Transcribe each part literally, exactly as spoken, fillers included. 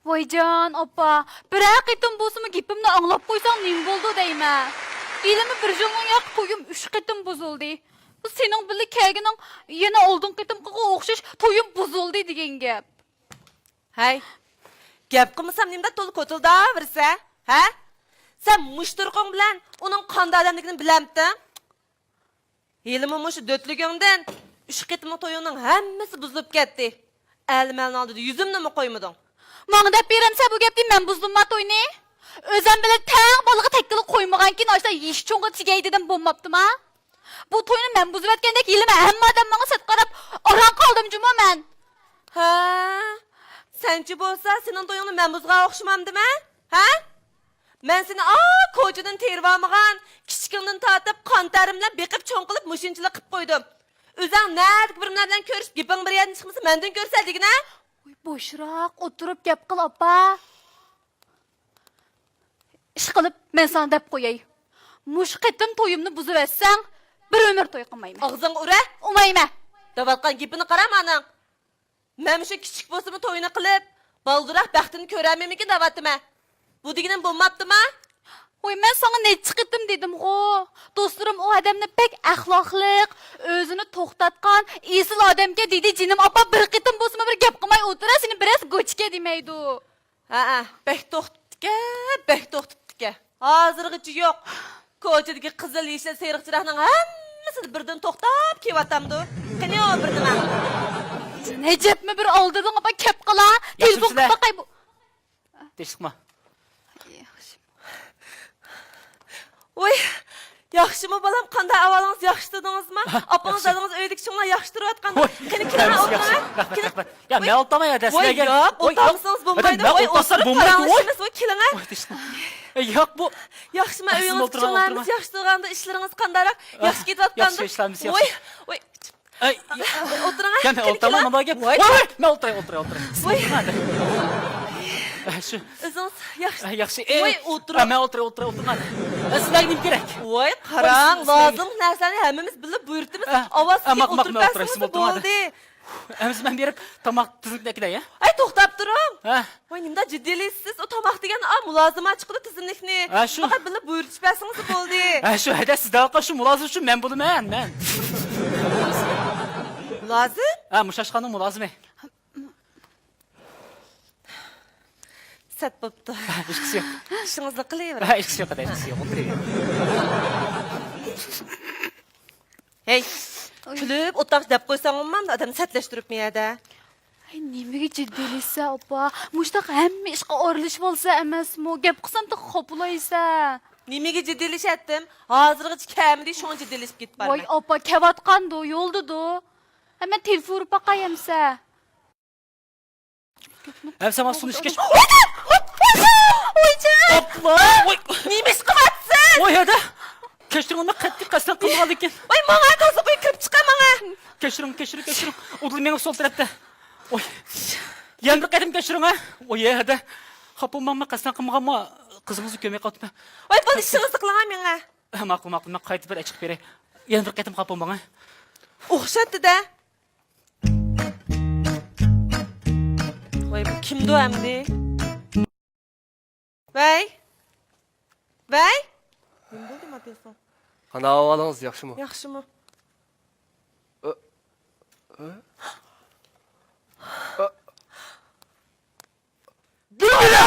ۋايجان، ئاپا، بىرەر قېتىم بولسىمۇ گېپىمنى ئاڭلاپ قويساڭ نېمە بولىدۇ دەيمەن. ھېلىمۇ بىر يىلنىڭ ياق تويۇم ئۈچ قېتىم بۇزۇلدى. بۇ سېنىڭ بىللە كەلگىنىڭ يەنە ئالدىنقى قېتىمقىغا ئوخشاش تويۇم بۇزۇلدى دېگەن گەپ. ھەي، گەپ قىلمىسام نېمىدەپ تولا كوتۇلداۋېرىسەن، ھە؟ سەن مۇشۇ تۇرقۇڭ بىلەن ئۇنىڭ قانداق ئادەملىكىنى بىلەمتىڭ؟ ھېلىمۇ مۇشۇ دۆتلۈكۈڭدىن ئۈچ قېتىملىق تويۇڭنىڭ ھەممىسى بۇزۇلۇپ كەتتى. ئەل-مەلنىڭ ئالدىدا يۈزۈمنىمۇ قويمىدىڭ. ماڭا دەپ بېرەمسەن بۇ گەپنى، مەن بۇزدۇمما توينى؟ ئۆزۈم بىلەن تەڭ بالىغا تەككىلا قويمىغانكىن، ئاشۇنداق يېشى چوڭغا تېگەي دېدىم، بولماپتىما؟ بۇ توينى مەن بۇزۇۋەتكەندەك، ھېلىمۇ ھەممە ئادەم ماڭا سەت قاراپ، ئاران قالدىم جۇمۇ مەن. ھە؟ سەنچە بولسا، سېنىڭ تويۇڭنى مەن بۇزغان ئوخشىمامدىمەن؟ ھە؟ مەن سېنى ئا كوچىدىن تېرىۋالمىغان، كىچىكىڭدىن تارتىپ قان تەرىم بىلەن بېقىپ چوڭ قىلىپ مۇشۇنچىلىك قىلىپ قويدۇم. ئۆزۈڭ نەدىكى بىر نەرسە بىلەن كۆرۈشۈپ گېپىڭ بىر يەردىن چىقمىسا مەندىن كۆرسە دېگىنە. ۋاي، بوشراق ئولتۇرۇپ گەپ قىل، ئاپا. ئىشقىلىپ، مەن ساڭا دەپ قوياي. مۇشۇ قېتىم تويۇمنى بۇزۇۋەتسەڭ، بىر ئۆمۈر توي قىلمايمەن. ئاغزىڭغا ئۇرە! ئۇرمايمەن. دەۋاتقان گېپىنى قارا مانىڭ. مەن مۇشۇ كىچىك بولسىمۇ توينى قىلىپ، بالدۇرراق بەختىنى كۆرەلمەيمىكىن دەۋاتىمەن. بۇ دېگىنىم بولماپتىما؟ ۋاي، مەن ساڭا نەچچە قېتىم دېدىمغۇ. دوستلىرىم ئۇ ئادەمنى بەك ئەخلاقلىق، ئۆزىنى توختاتقان، ئېسىل ئادەمكەن دېدى جېنىم ئاپا، بىر قېتىم بولسىمۇ بىر گەپ قىلماي ئولتۇرە، سېنى بىرەرسى گوچىكەن دېمەيدۇ. ھەئە، بەك توختىپتىكەن، بەك توختىپتىكەن. ھازىرغىچە يوق. كوچىدىكى قىزىل، يېشىل، سېرىق چىراغنىڭ ھەممىسىدە بىردىن توختاپ كېلىۋاتامدۇ؟ قېنى ئۇ بىردىن ماڭا. نەجەپمۇ بىر ئالدىدىڭ ئاپا، كەپ قالا. تېلېفون قىلىپ باقاي بۇ. تىنچلىقما؟ ۋوي، ياخشىمۇ بالام، قانداق ئەھۋالىڭىز، ياخشى تۇردىڭىزمۇ؟ ئاپىڭىز، دادىڭىز، ئۆيدىكى چوڭلار ياخشى تۇرۇۋاتقانمۇ؟ قېنى كېلىڭە، ئولتۇرۇڭە. رەھمەت، رەھمەت. يا، مەن ئولتۇرماي، يا، دەسلەگەن. ۋوي، ياق، ئولتۇرمىسىڭىز بولمايدۇ. ۋوي، ئولتۇرۇپ پاراڭلىشىمىز، ۋوي، كېلىڭە. ياق، بۇ. ياخشىمۇ، ئۆيىڭىز، چوڭلارىمىز ياخشى تۇرغاندۇ، ئىشلىرىڭىز قانداقراق؟ ياخشى كېتىۋاتقاندۇ؟ ۋوي، ۋوي. ئەي، ئولتۇرۇڭ، كەم، قېنى، ئولتۇرماڭ، كېلىڭ. نېمە گەپ؟ ۋاي، ۋاي، مەن ئولتۇراي، ئولتۇراي، ئولتۇراي. ۋاي. ئە، شۇ. ئۆزىڭىز ياخشى. ئە، ياخشى. ئە، ئۆي ئولتۇرۇڭ. ئە، مەن ئولتۇراي، ئولتۇراي، ئولتۇرۇڭ. ئە، سىلەرگە نېمە كېرەك؟ ۋاي، قاراڭ، لازىملىق نەرسىلەرنى ھەممىمىز بىلىپ بۇيرۇتىمىز. ئاۋاز ئولتۇرۇپ بەرسىڭىز بولدى. ئەمىسە مەن بېرىپ تاماق تۈزۈپ ئەكېلەي، ھە؟ ئەي، توختاپ تۇرۇڭ. ھە؟ ۋاي، نېمىنداق جىددىيلىشىسىز؟ ئۇ تاماق دېگەن، ئا، مۇلازىمەت چىقىدۇ تىزىملىكنى. ھە، شۇ. پەقەت بىللە بۇيرۇتۇپ بەرسىڭىز بولدى. ھە، شۇ، ھەدە، سىز دەۋاتقان شۇ مۇلازىمەت شۇ، مەن بولىمەن، مەن. مۇلازىم؟ ھە، مۇشۇ ئاشخانىنىڭ مۇلازىمى. سەت بوپتۇ. ھە، ھېچقىسى يوق. ئىشىڭىزنى قىلىۋېرىڭ. ھە، ھېچقىسى يوق، ھەدە، ھېچقىسى يوق. ئولتۇرۇۋېرىڭ. ھەي، كۈلۈپ ئولتۇراقچى دەپ قويساڭ بولمامدۇ؟ ئادەمنى سەتلەشتۈرۈپمۇ يەردە. ھەي، نېمىگە جىددىيلىشىسەن، ئاپا؟ مۇشۇنداق ھەممە ئىشقا ئارىلىشىۋالسا ئەمەسمۇ؟ گەپ قىلسام تېخى خاپىلايسەن. نېمىگە جىددىيلىشەتتىم؟ ھازىرغىچە كەلمىدى، شۇڭا جىددىيلىشىپ كېتىپ بارىمەن. ۋاي، ئاپا، كەۋاتقاندۇ، يولدىدۇ. ھە، مەن تېلېفون ئۇرۇپ باقاي ئەمسە. ھەم سامان سۇنى ئىچكەچ. ۋايجان! ئاپلا! ۋاي! نېمە ئىش قىلىۋاتىسىز؟ ۋاي، ھەدە! كەچۈرۈڭ، مەن قەتئىي قەستەن قىلمىغانىكەن. ۋاي، ماڭا، تازا قوي، كىرىپ چىقاي ماڭا. كەچۈرۈڭ، كەچۈرۈڭ، كەچۈرۈڭ. ئۇدۇل مېڭە سول تەرەپتە. ۋاي. يەنە بىر قېتىم كەچۈرۈڭ، ھە؟ ۋاي، ھەدە. خاپا بولماڭ، مەن قەستەن قىلمىغانمۇ، قىزىڭىزنى كۆرمەي قاپتىمەن. ۋاي، بولدى، ئىشىڭىزنى قىلىڭ، ھە، مېڭە. ھە، ماقۇل، ماقۇل، مەن قايتىپ بىر ئېچىقىپ بېرەي. يەنە بىر قېتىم خاپا بولماڭ، ھە؟ ئوخشاتتى-دە. ۋاي، بۇ كىمدۇ ئەمدى؟ ۋەي. ۋەي. نېمە بولدى، ماتېسون؟ قانداق ئەھۋالىڭىز، ياخشىمۇ؟ ياخشىمۇ؟ ئە، ئە، ئە. دىلبىرە!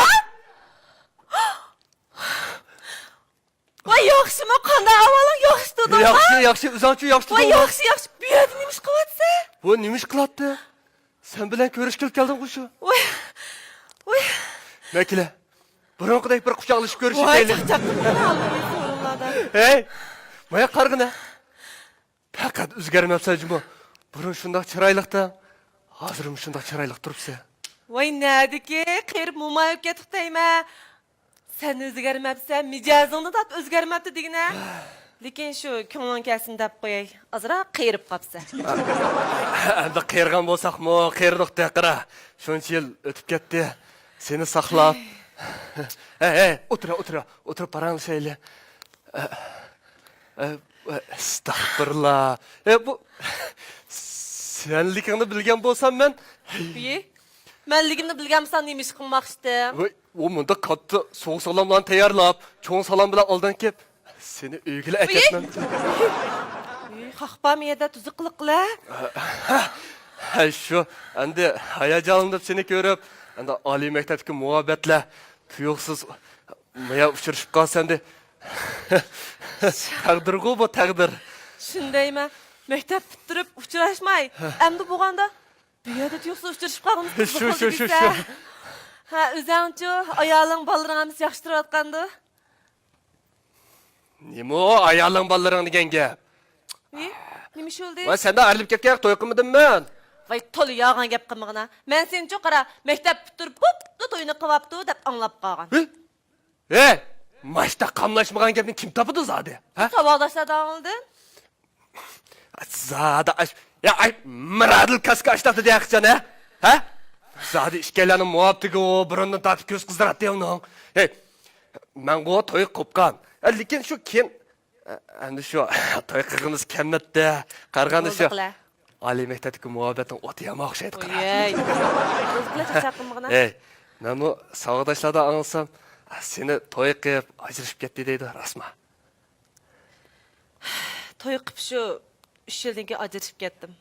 ۋاي، ياخشىمۇ؟ قانداق ئەھۋالىڭ؟ ياخشى تۇردۇڭما؟ ياخشى، ياخشى. ئۆزۈڭچۇ ياخشى تۇردۇڭما؟ ۋاي، ياخشى، ياخشى. بۇ يەردە نېمە ئىش قىلىۋاتىسەن؟ بۇ نېمە ئىش قىلاتتى؟ سەن بىلەن كۆرۈشكىلى كەلدىمغۇ شۇ. ۋاي، ۋاي. مەكىلە، بۇرۇنقىدەك بىر قۇچاقلىشىپ كۆرۈشۈپ كېتەيلى. ۋاي، چاقچاق قىلماڭ، ئالدىمىز ئورۇنلاردا. ھەي، مايا قارىغىنە. پەقەت ئۆزگەرمەپسەن جۇمۇ. بۇرۇن شۇنداق چىرايلىقتىڭ، ھازىرمۇ شۇنداق چىرايلىق تۇرۇپسەن. ۋاي، نەدىكى، قېرىپ موماي بولۇپ كەتتۇق دەيمەن. سەن ئۆزگەرمەپسەن، مىجەزىڭدىن تارتىپ ئۆزگەرمەپتۇ دېگىنە. لېكىن شۇ كۆڭلۈڭ كەلسۇن دەپ قوياي، ئازراق قېرىپ قاپسەن. ئەمدى قېرىغان بولساقمۇ، قېرىدۇق-دە، قارا. شۇنچە يىل ئۆتۈپ كەتتى. سېنى ساقلاپ. ھەي، ھەي، ئولتۇر، ئولتۇر، ئولتۇرۇپ پاراڭلىشايلى. ئە، ئە، ئەستەغپۇرۇللا. ئە، بۇ سەنلىكىڭنى بىلگەن بولسام مەن. ئىيى. مەنلىكىمنى بىلگەنمىسەن نېمە ئىش قىلماقچىدىم؟ ۋاي، ئۇ مۇنداق كاتتا سوغۇق سالاملارنى تەييارلاپ، چوڭ سالام بىلەن ئالدىن كېلىپ، سېنى ئۆيگىلا ئەكەتمەمتى؟ ئۆي قاقپام يەردە تۇزۇق قىلىقلا. ھە، شۇ، ئەمدى ھاياجانلىنىپ سېنى كۆرۈپ، ئەمدى ئالىي مەكتەپتىكى مۇھەببەتلەر تۇيۇقسىز مايا ئۇچرىشىپ قالسا ئەمدى. تەقدىرغۇ بۇ، تەقدىر. شۇندايمەن. مەكتەپ پۈتتۈرۈپ ئۇچراشماي، ئەمدى بولغاندا بۇ يەردە تۇيۇقسىز ئۇچرىشىپ قالغىنىمىز قىزىق شۇ، بولدى شۇ، شۇ، دېسە. شۇ. ھە، ئۆزەڭچۇ، ئايالىڭ، بالىلىرىڭ ھەممىسى ياخشى تۇرۇۋاتقاندۇ؟ نېمە ئۇ ئايالىڭ، بالىلىرىڭ دېگەن گەپ؟ نېمە؟ نېمە ئىش بولدى؟ ۋاي، سەندە ئايرىلىپ كەتكەن توي قىلمىدىممەن. ۋاي، تولا يالغان گەپ قىلمىغىنا. مەن سېنىچۇ قارا، مەكتەپ پۈتتۈرۈپ بوپلا توينى قىلىۋاپتۇ دەپ ئاڭلاپ قالغان. ھە؟ ھەي، ماشتا قاملاشمىغان گەپنى كىم تاپىدۇ زادى؟ ھە؟ ساۋاقداشلاردىن ئاڭلىدىم. زادى ئاش، يا ئاي، مىرادىل كاسكا ئاشتاپتۇ دېيەخچان، ھە؟ ھە؟ زادى ئىككىيلەننىڭ مۇھەببىتىگە ئۇ بۇرۇندىن تارتىپ كۆز قىزىراتتى ئۇنىڭ. ھەي، مەنغۇ توي قوپقان. ھە، لېكىن شۇ كېيىن، ئە، ئەمدى شۇ توي قىلغۇمىز كەلمەپتۇ. قارىغاندا شۇ بولدى قىلە. ئالىي مەكتەپتىكى مۇھەببەتنىڭ ئوتى يامان ئوخشايدۇ قارا. ئويەي. بولدى قىلە، چاقچاق قىلمىغىنا. ھەي، مەنمۇ ساۋاقداشلاردىن ئاڭلىسام، سېنى توي قىلىپ ئاجرىشىپ كەتتى دەيدۇ، راستمۇ؟ توي قىپ شۇ ئۈچ يىلدىن كېيىن ئاجرىشىپ كەتتىم.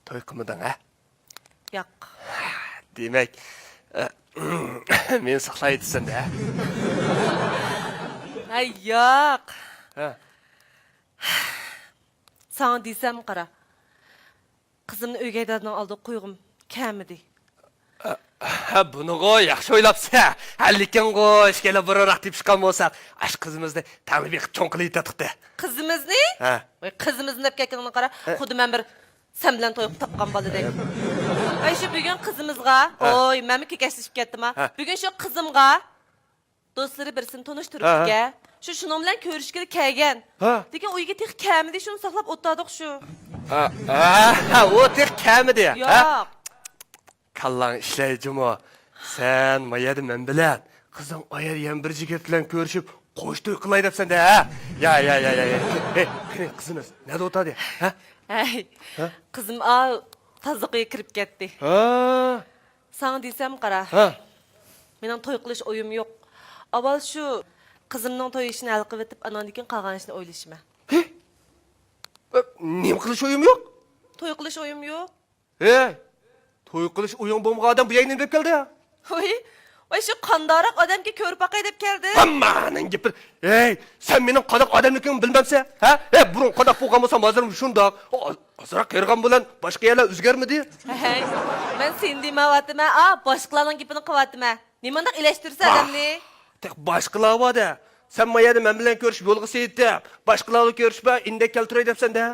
توي قىلمىدىڭ، ھە؟ ياق. دېمەك، ئە، مېنى ساقلايدىسەن-دە. ھەي، ياق. ھە. ساڭا دېسەم قارا. قىزىمنى ئۆگەيدادىنىڭ ئالدىغا قويغۇم كەلمىدى. ھە، بۇنىغۇ ياخشى ئويلاپسەن. ھە، لېكىنغۇ ئىككىيلەن بۇرۇنراق تېپىشقان بولساق، ئاشۇ قىزىمىزنى تەڭلا بېقىپ چوڭ قىلىۋېتەتتۇق-دە. قىزىمىزنى؟ ھە. ۋاي، قىزىمىزنى دەپ كەتكىنىڭ قارا، ھە. خۇددى مەن بىر سەن بىلەن توي قىلىپ تاپقان بالىدەك. ۋاي، شۇ بۈگۈن قىزىمىزغا، ھە. ۋوي، مەنمۇ كېكەچلىشىپ كەتتىم-ھە. ھە. بۈگۈن شۇ قىزىمغا دوستلىرى بىرسىنى ھە، ھە. تونۇشتۇرۇپتىكەن. شۇ، شۇنىڭ بىلەن كۆرۈشكىلى كەلگەن. ھە. لېكىن ئۇ يىگىت تېخى كەلمىدى، شۇنى ساقلاپ ئولتۇردۇق شۇ. ھە، ھە، ھە، ئۇ تېخى كەلمىدى. ھە؟ ياق. كاللاڭ ئىشلەي جۇمۇ. سەن ما يەردە مەن بىلەن، قىزىڭ ئايەردە يەنە بىر يىگىت بىلەن كۆرۈشۈپ، قوش توي قىلاي دەپسەن-دە، ھە؟ يا، يا، يا، يا، يا. ھەي، قېنى قىزىمىز، نەدە ئولتۇردى، ھە؟ ھەي، ھە؟ قىزىم ئاۋۇ تازىلىقىغا كىرىپ كەتتى. ھە؟ ساڭا دېسەم قارا. ھە؟ مېنىڭ توي قىلىش ئويۇم يوق. ئاۋۋال شۇ قىزىمنىڭ توي ئىشىنى ھەل قىلىۋېتىپ، ئاناندىن كېيىن قالغان ئىشنى ئويلىشىمەن. ھە؟ ئە، نېمە قىلىش ئويۇم يوق؟ توي قىلىش ئويۇم يوق. ھەي، توي قىلىش ئويۇڭ بولمىغان ئادەم بۇ يەرگە نېمە دەپ كەلدى؟ ۋاي، ۋاي، شۇ قانداقراق ئادەمگە كۆرۈپ باقاي دەپ كەلدىم. ھەممىنىڭ گېپى. ھەي، سەن مېنىڭ قانداق ئادەملىكىمنى بىلمەمسەن، ھە؟ ھەي، بۇرۇن قانداق بولغان بولسام، ھازىرمۇ شۇنداق. ئا-، ئازراق قېرىغان بىلەن باشقا يەرلەر ئۆزگەرمىدى. ھەي، مەن سېنى دېمەيۋاتىمەن، ئا، باشقىلارنىڭ گېپىنى قىلىۋاتىمەن. نېمانداق ئىلەشتۈرىسەن ئادەمنى؟ تېخى باشقىلار بار-دە. سەن ما يەردە مەن بىلەن كۆرۈشۈپ يولغا سېيىتىپ، باشقىلار بىلەن كۆرۈشۈپ ئىندەك كەلتۈرەي دەپسەن-دە.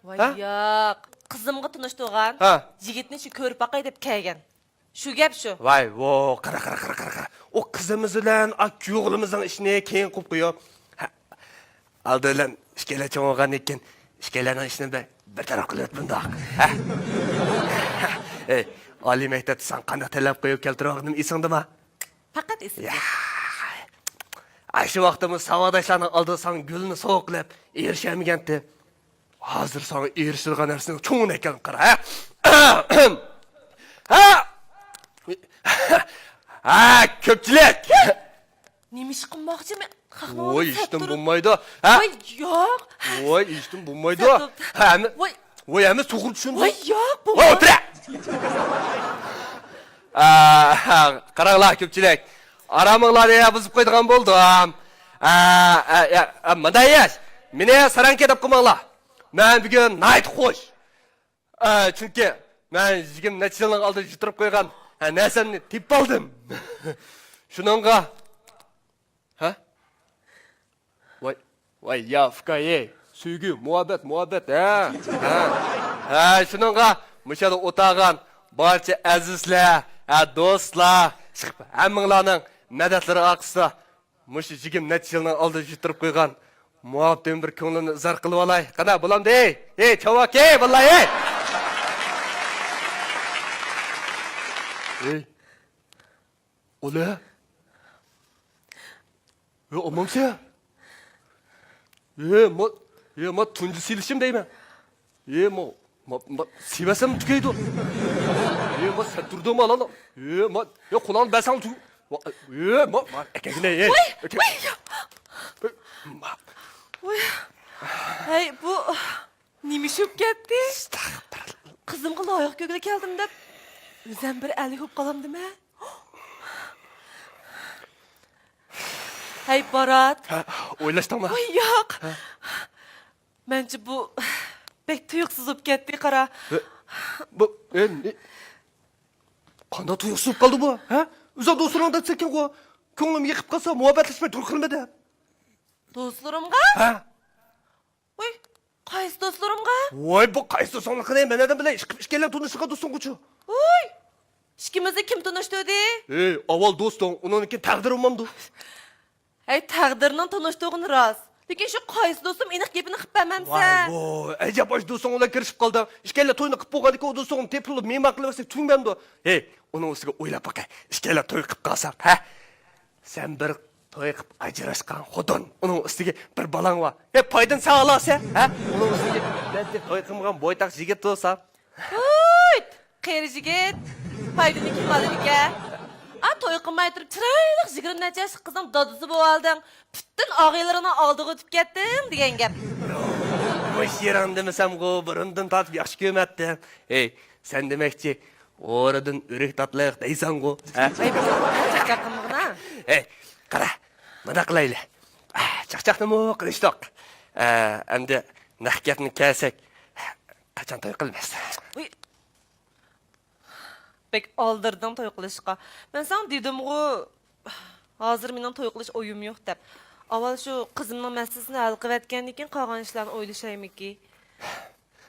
ۋاي ھە؟ ياق، قىزىمغا تونۇشتۇرغان ھە. يىگىتنى شۇ كۆرۈپ باقاي دەپ كەلگەن. شۇ گەپ شۇ. ۋاي، ۋو، قارا، قارا، قارا، قارا، قارا. ئۇ قىزىمىز بىلەن ئا، كۈيئوغلىمىزنىڭ ئىشىنى كېيىن قىلىپ قويۇپ. ھە. ئالدى بىلەن ئىككىيلەن چوڭ بولغاندىن كېيىن ئىككىيلەننىڭ ئىشىنى بىر، بىر تەرەپ قىلىۋەت بۇنداق. ھە؟ ئەي، ئالىي مەكتەپتە ساڭا قانداق تەلەپ قويۇپ كەلتۈرۈۋالغىنىم ئېسىڭدىمۇ؟ پەقەت ئېسىمدە. يا. ئاشۇ ۋاقىتتىمۇ ساۋاقداشلارنىڭ ئالدىدا ساڭا گۈلنى سوۋغا قىلىپ ئېرىشەلمىگەنتىم. ھازىر ساڭا ئېرىشىدىغان نەرسىنىڭ چوڭىنى ئەكەلدىم قارا، ھە؟ ھە! ھە، كۆپچىلىك! نېمە ئىش قىلماقچى؟ مەن خەقنىڭ ۋوي، ئالدىدا سەت ئىشتىن تۇرۇپ. بولمايدۇ. ھە؟ ۋوي، ياق. ۋوي، ئىشتىن بولمايدۇ. سەت تۇرۇپ. ھە، ھەممە، ۋوي. ۋوي، ھەممە توغرا چۈشىنىدۇ. ۋوي، ياق، ۋوي، بولمايدۇ. ئولتۇرە! ئا، قاراڭلار، كۆپچىلىك. ئارامىڭلارنى بۇزۇپ قويىدىغان بولدۇم. ئا، ئا، يا، ئا، مۇنداق ئىش. مېنى ساراڭكە دەپ قويماڭلار. مەن بۈگۈن ناھايىتى خۇش. ئا، چۈنكى مەن يىگىرمە نەچچە يىلنىڭ ئالدىدا يىتتۈرۈپ قويغان، ھە، نەرسەمنى تېپىپ ئالدىم. شۇنىڭغا، ھە؟ ۋاي، ۋاي، يا، ئۇكا، ئەي، سۆيگۈ، مۇھەببەت، مۇھەببەت، ھە؟ ھە؟ ھە، شۇنىڭغا مۇشۇ يەردە ئولتۇرغان بارچە ئەزىزلەر، ھە، دوستلار، ھەممىڭلارنىڭ مەدەتلىرى ئارقىسىدا مۇشۇ يىگىرمە نەچچە يىلنىڭ ئالدىدا يىتتۈرۈپ قويغان مۇھەببىتىمنى بىر كۆڭلۈمدىن ئىزھار قىلىۋالاي. قانداق بولامدۇ؟ ئەي، چاۋاك، ئەي، بالىلار، ئەي! ئەي! ئولە! ئەي، ئامامسەن؟ ئەي، ما، ئەي، ما، تۇنجى سىلىشىم دەيمەن. ئەي، ما، ما، ما، سىۋەسەم تۈگەيدۇ. ئەي، ما سەن تۇردۇڭما، لالا؟ ئەي، ما، يا، قۇلاقنى بەرسەڭ تۇ-، ۋا-، ئەي، ما، ما، ئەكەگىنە، ئەي، ۋاي، ئەكە-، ۋاي، يا. ئەي، ما. ۋاي. ھەي، بۇ نېمە ئىش بولۇپ كەتتى؟ ئەستەغپىرۇللا. قىزىمغا لايىق كۆرگىلى كەلدىم دەپ، ئۆزۈم بىر ئەللىك بولۇپ قالامدىمەن؟ ھەي، بارات. ھە، ئويلاشتىڭمۇ؟ ۋاي، ياق. ھە. مەنچە بۇ بەك تۇيۇقسىز بولۇپ كەتتى، قارا. بۇ، بۇ، ئە، نې-، قانداق تۇيۇقسىز بولۇپ قالدى بۇ، ھە؟ ئۆزۈڭ دوستلىرىڭ دەپ سەككەنغۇ. كۆڭلۈم يېقىپ قالسا، مۇھەببەتلەشمەي تۇرۇپ قالىمەن دەپ. دوستلىرىمغا؟ ھە. ۋاي، قايسى دوستلىرىمغا؟ ۋاي، بۇ قايسى دوستۇڭنىڭقىنى؟ مەن ئادەم بىلەن ئىككى، ئىككىيلەن تونۇشقان دوستۇڭغۇچۇ. ۋاي، ئىككىمىزنى كىم تونۇشتۇردى؟ ئەي، ئاۋۋال دوستۇڭ، ئۇنىڭدىن كېيىن تەقدىر بولمامدۇ؟ ھەي، تەقدىرنىڭ تونۇشتۇرغىنى راست. لېكىن شۇ قايسى دوستۇم ئېنىق گېپىنى قىلىپ بەرمەمسەن؟ ۋاي، ۋو، ئەجەب ئاشۇ دوستۇڭ بىلەن كىرىشىپ قالدىڭ. ئىككىيلەن توينى قىلىپ بولغاندىكىن ئۇ دوستۇڭ تېپىلىپ مېھمان قىلىۋەرسەك تۈگىمەمدۇ؟ ھەي، ئۇنىڭ ئۈستىگە ئويلاپ باقاي. ئىككىيلەن توي قىلىپ قالساق، ھە؟ سەن بىر توي قىلىپ ئاجراشقان خوتۇن، ئۇنىڭ ئۈستىگە بىر بالاڭ بار. ھەي، پايدىنى سەن ئالارسەن، ھە؟ ئۇنىڭ ئۈستىگە مەن توي قىلمىغان بويتاق يىگىت تۇرسام. ھۇيت! قېرى يىگىت، پايدىنى كىم ئالىدىكەن؟ ئا، توي قىلماي تۇرۇپ، چىرايلىق يىگىرمە نەچچە ياشلىق قىزنىڭ دادىسى بولۇۋالدىڭ. پۈتۈن ئاغىنىلىرىڭنىڭ ئالدىغا ئۆتۈپ كەتتىڭ دېگەن گەپ. مۇشۇ يېرىڭ دېمىسەمغۇ، بۇرۇندىن تارتىپ ياخشى كۆرمەتتىم. ھەي، سەن دېمەكچى، ھورىدىن ئۆرۈك تاتلىق دەيسەنغۇ، ھە؟ ۋاي، چاقچاق قىلمىغىنا. ھەي، قارا، مۇنداق قىلايلى. ئا، چاقچاقنىمۇ قىلىشتۇق. ئا، ئەمدى نەق گەپنى كەلسەك، قاچان توي قىلىمىز؟ ۋاي، بەك ئالدىرىدىڭ توي قىلىشقا. مەن ساڭا دېدىمغۇ، ھازىر مېنىڭ توي قىلىش ئويۇم يوق دەپ. ئاۋۋال شۇ قىزىمنىڭ مەسىلىسىنى ھەل قىلىۋەتكەندىن كېيىن قالغان ئىشلارنى ئويلىشايمىكى؟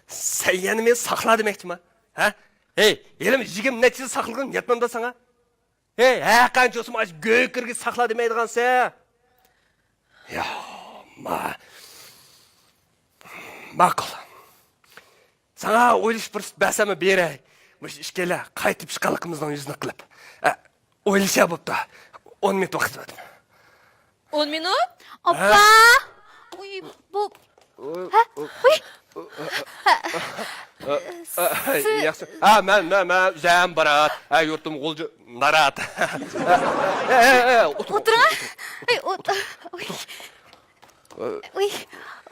سەن يەنە مېنى ساقلا دېمەكچىما؟ ھە؟ ھەي، ھېلىمۇ يىگىرمە نەچچە يىل ساقلىغىن يەتمەمدۇ ساڭا؟ ھەي، ھەر قانچە بولسىمۇ ئاشۇ گۆگىرگە ساقلا دېمەيدىغانسەن. يا، ما. ماقۇل. ساڭا ئويلىشىش پۇرسىتى بەرسەممۇ بېرەي. مۇشۇ ئىككىيلەن قايتا پىشقانلىقىمىزنىڭ يۈزىنى قىلىپ. ئە، ئويلىشە بوپتۇ. ئون مىنۇت ۋاقىت بەردىم. ئون مىنۇت؟ ئاپا! ھە؟ ئۇي، بۇ، ھە؟ ئۇي! ياخشى. ھە، مەن، مەن، مەن ئۆزۈم بارات. ھە، يۇرتۇم غۇلجا نارات. ئولتۇرۇڭ. ئەي، ئولتۇر. ئۇي. ئۇي،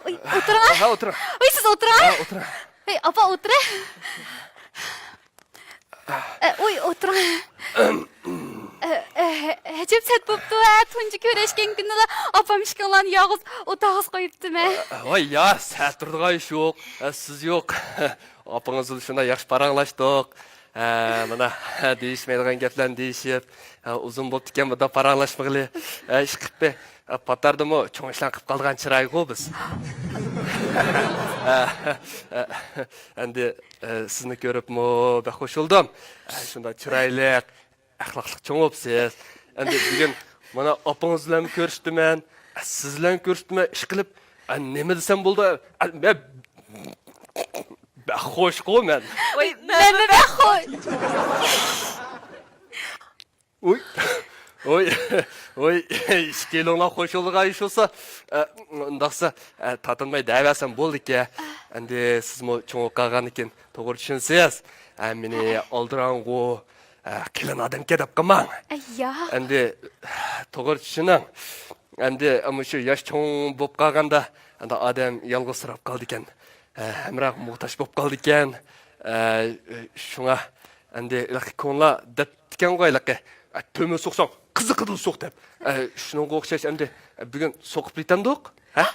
ئۇي، ئولتۇرۇڭ. ھە، ئولتۇرۇڭ. ئۇي، سىز ئولتۇرۇڭ. ھە، ئولتۇرۇڭ. ئەي، ئاپا، ئولتۇرۇڭ. ئە، ئۇي، ئولتۇرۇڭ. ئە، ئە، ئەجەب سەت بوپتۇ، ھە، تۇنجى كۆرۈشكەن كۈنىلا ئاپام ئىككىڭلارنى يالغۇز ئولتۇرغۇزۇپ قويۇپتىمەن. ۋاي يا، سەت تۇرىدىغان ئىش يوق. ئە، سىز يوق. ئاپىڭىز بىلەن شۇنداق ياخشى پاراڭلاشتۇق. ھە، مانا، دېيىشمەيدىغان گەپلەرنى دېيىشىپ، ھە، ئۇزۇن بوپتىكەن بۇنداق پاراڭلاشمىغىلى. ھە، ئىشقىلىپمۇ، ھە، پاتاردىمۇ چوڭ ئىشلارنى قىلىپ قالغان چىرايغۇ بىز. ھە، ھە، ھە، ئەمدى، ھە، سىزنى كۆرۈپمۇ بەك خۇش بولدۇم. ھە، شۇنداق چىرايلىق، ئەخلاقلىق چوڭ بوپسىز. ئەمدى بۈگۈن مانا ئاپىڭىز بىلەن كۆرۈشتۈمەن، سىز بىلەن كۆرۈشتۈمەن، ئىشقىلىپ، نېمە دېسەم بولىدۇ؟ مەن بەك خۇشقۇ مەن. ۋاي، مەنمۇ بەك خۇش. ۋوي، ۋوي، ۋوي، ئىككىيلەنلا خۇش بولىدىغان ئىش بولسا، ئۇنداقسا، تارتىنماي دەۋەرسەم بولىدىكەن. ئەمدى سىزمۇ چوڭ بولۇپ قالغاندىكىن توغرا چۈشىنىسىز. مېنى ئالدىراڭغۇ، قېلىن ئادەمكەن دەپ قالماڭ. ئەييا. ئەمدى توغرا چۈشىنىڭ. ئەمدى مۇشۇ ياش چوڭ بولۇپ قالغاندا، ئەمدى ئادەم يالغۇزسىراپ قالىدىكەن. ھەمراھ موھتاج بولۇپ قالىدىكەن. شۇڭا ئەمدى ھېلىقى كونىلار دەپتىكەنغۇ ھېلىقى، تۆمۈر سوقساڭ قىزىقىدىلا سوق دەپ. شۇنىڭغا ئوخشاش ئەمدى بۈگۈن سوقۇپ بېرىتەمدۇق؟ ھە؟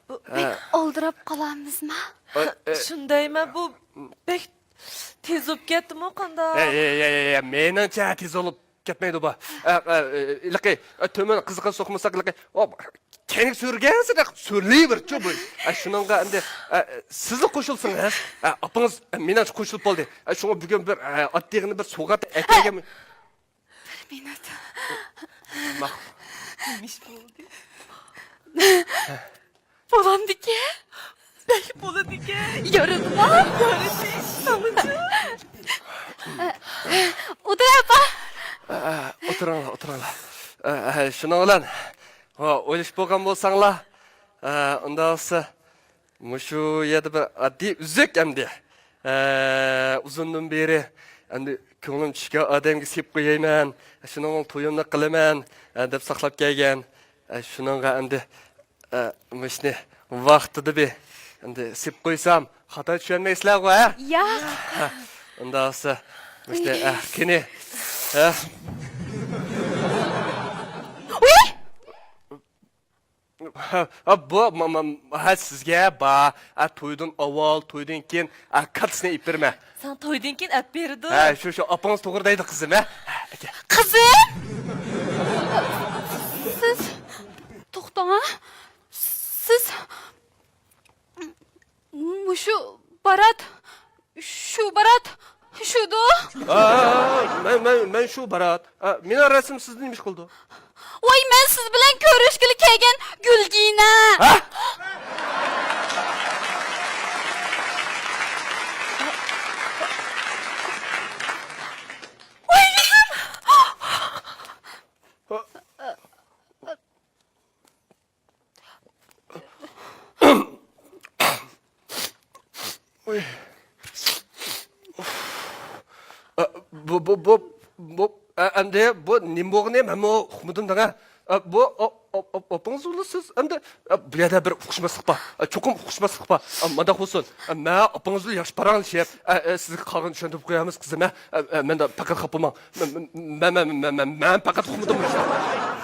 بۇ بەك ئالدىراپ قالامىزما؟ شۇندايمۇ، بۇ بەك تېز بولۇپ كەتتىمۇ قانداق؟ ھەي، ھەي، ھەي، ھەي، مېنىڭچە تېز بولۇپ كەتمەيدۇ بۇ. ھېلىقى تۆمۈر قىزىقىنى سوقمىساق، ھېلىقى كەينىگە سۈرگەنسېرى سۈرۈلۈۋېرىدۇ بۇ. شۇنىڭغا ئەمدى سىزلا قوشۇلسىڭىز، ئاپىڭىز مېنىڭچە قوشۇلۇپ بولدى. شۇڭا بۈگۈن بىر ئاددىيغىنە بىر سوۋغات ئەكەلگەن. بىر مىنۇت. نېمە ئىش بولدى؟ بولامدىكەن؟ بەك بولىدىكەن. يارىدىما؟ يارىدى. ساڭىچۇ؟ ئولتۇر، ئاپا. ئولتۇرۇڭلار، ئولتۇرۇڭلار. شۇنىڭ بىلەن ئويلىشىپ بولغان بولساڭلار، ئۇنداق بولسا، مۇشۇ يەردە بىر ئاددىي ئۈزۈك ئەمدى. ئۇزۇندىن بېرى ئەمدى كۆڭلۈم چۈشكەن ئادەمگە سېلىپ قويايمەن، شۇنىڭ بىلەن تويۇمنى قىلىمەن، ئە، دەپ ساقلاپ كەلگەن. ئە، شۇنىڭغا ئەمدى، ئە، مۇشۇنى ۋاقتىدا بىر ئەمدى سېلىپ قويسام، خاتا چۈشەنمەيسىلەرغۇ، ھە؟ ياق. ھە، ئۇنداق بولسا، مۇشۇنى، ئە، قېنى، ھە؟ ۋۇي! ھە، ھە، بۇ، ما، ما، ھە، سىزگە بار. ھە، تويدىن ئاۋۋال، تويدىن كېيىن، ھە، كاتتىسىنى ئېلىپ بېرىمەن. ساڭا تويدىن كېيىن ئەپ بېرىدۇ. ھە، شۇ، شۇ، ئاپىڭىز توغرا دەيدۇ، قىزىم، ھە؟ قىزىم! سىز، توختاڭ، ھە؟ سىز، مۇشۇ بارات، شۇ بارات، شۇدۇ؟ ھە، مەن، مەن، مەن شۇ بارات. ھە، مېنىڭ رەسىم سىزنى نېمە ئىش قىلىدۇ؟ ۋاي، مەن سىز بىلەن كۆرۈشكىلى كەلگەن گۈلگىنە. ھە؟ ۋاي، قىزىم! ئۇي. ئە، بۇ، بۇ، بۇ، بۇ، ئە، ئەمدى بۇ نېمە بولغىنى مەنمۇ ئۇقمىدىم دەڭە. ئە، بۇ، ئا، ئا، ئا، ئاپىڭىزلا سىز ئەمدى، ئە، بۇ يەردە بىر ئۇقۇشماسلىق بار. ئە، چوقۇم ئۇقۇشماسلىق بار. ئە، مانداق بولسۇن. ئە، مەن ئاپىڭىزلا ياخشى پاراڭلىشىپ، ئە، ئە، سىزگە قالغىنىنى چۈشەندۈرۈپ قويارمىز، قىزىم، ئە. ئە، ئە، مەن پەقەت خاپا بولماڭ. مەن، مەن، مەن پەقەت ئۇقمىدىم.